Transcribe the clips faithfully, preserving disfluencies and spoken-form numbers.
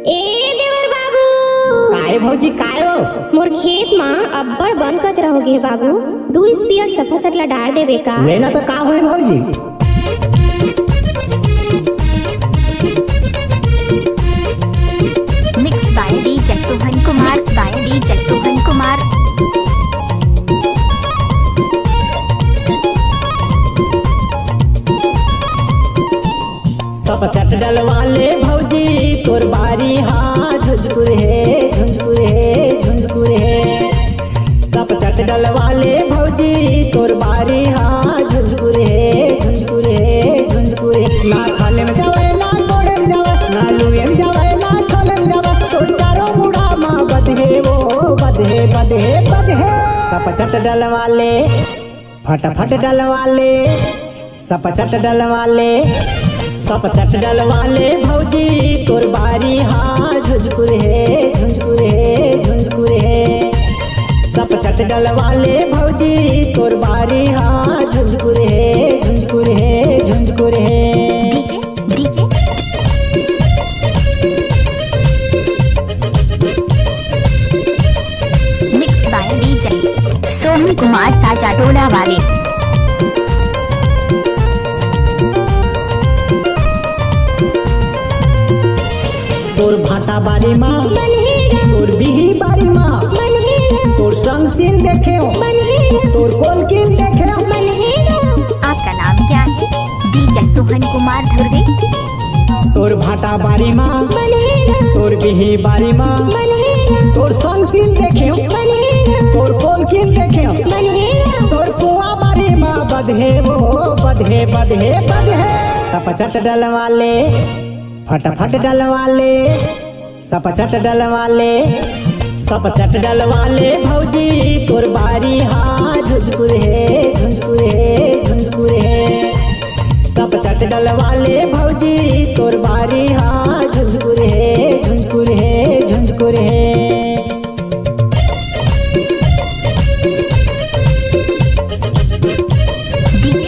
ए देवर बाबू। काय भौजी, काय हो? मोर खेत मा अब्बड़ बन कचरा हो गे बाबू, दू स्पीयर सफाचट ला डार देबे का? लेना तो का होय भौजी? Mix by D J Sohan Kumar, by D J Sohan Kumar. सपचट डलवा ले भौजी, तोर बारी हा झुंझकुर हे, झुंझकुर हे, झुंझकुर हे। सपचट डलवा ले भौजी, तोर बारी हा झुंझकुर हे, झुंझकुर हे, झुंझकुर हे। ना खाले में जावे, ना कोड़े में जावे, ना लुए में जावे, ना छोले में जावे, तोर चारों मुड़ा मा बदहे वो, बदहे, बदहे, बदहे। सपचट डलवा ले, फटाफट डलवा ले, सपचट डलवा ले, सपचट डलवा ले भौजी, तोर बारी हा झुंझकुर हे, झुंझकुर हे, झुंझकुर हे। सपचट डलवा ले भौजी, तोर बारी हा झुंझकुर हे, झुंझकुर हे, झुंझकुर हे। DJ, DJ। Mix by D J Somi Kumar साजा टोला वाले। तोर भाटा बारी मा, तोर बिही बारी मा, तोर संगसील देखे हो, तोर कोलकील देखे हो। आपका नाम क्या है? DJ सोहन कुमार धुर्वे। तोर भाटा बारी मा, तोर बिही बारी मा, तोर संगसील देखे हो, तोर कोलकील देखे हो, तोर कुआ बारी मा बदहे वो, बदहे, बदहे, बदहे। सपचट डलवा ले, फटाफट डलवा ले, सपचट डलवा ले, सपचट डलवा ले भौजी, तोर बारी हा झुंझकुर हे, झुंझकुर हे, झुंझकुर हे। सपचट डलवा ले भौजी, तोर बारी हा झुंझकुर हे, झुंझकुर हे, झुंझकुर हे। DJ,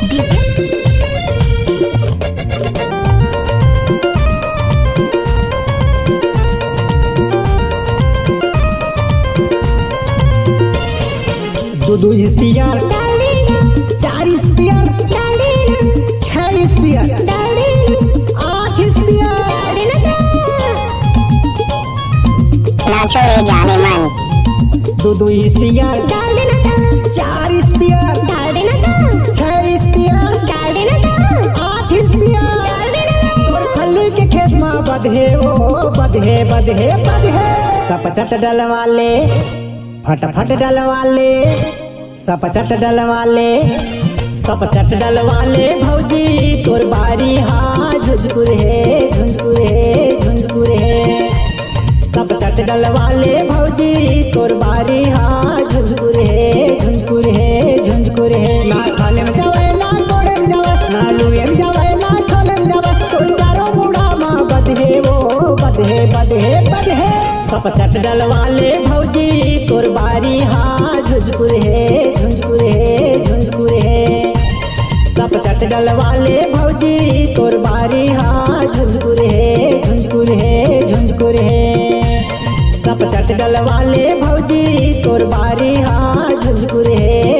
DJ। दू दू स्पीयर, चार स्पीयर, छह स्पीयर, आठ स्पीयर। नाचो रे जाने मन। दू दू स्पीयर, चार स्पीयर, छह स्पीयर, आठ स्पीयर। तोर फल्ली के खेत मा बदहे ओ, बदहे, बदहे, बदहे। सपचट डलवा ले, फटाफट डलवा ले, सपचट डलवा ले, सपचट डलवा ले भौजी, तोर बारी हा झुंझकुर हे, झुंझकुर हे, झुंझकुर हे। सपचट डलवा ले भौजी, तोर बारी हा झुंझकुर हे, झुंझकुर हे, झुंझकुर हे। ना खाले में जावे, ना कोड़े में जावे, ना लुए में जावे, ना छोले में जावे, तोर चारों मुड़ा मा बदहे वो, बदहे, बदहे, बदहे। सपचट डलवा ले भौजी, तोर बारी हा झुंझकुर हे, झुंझकुर हे, झुंझकुर हे। सपचट डलवा ले भौजी, तोर बारी हा झुंझकुर हे, झुंझकुर हे, झुंझकुर हे। सपचट डलवा ले भौजी, तोर बारी हा झुंझकुर हे,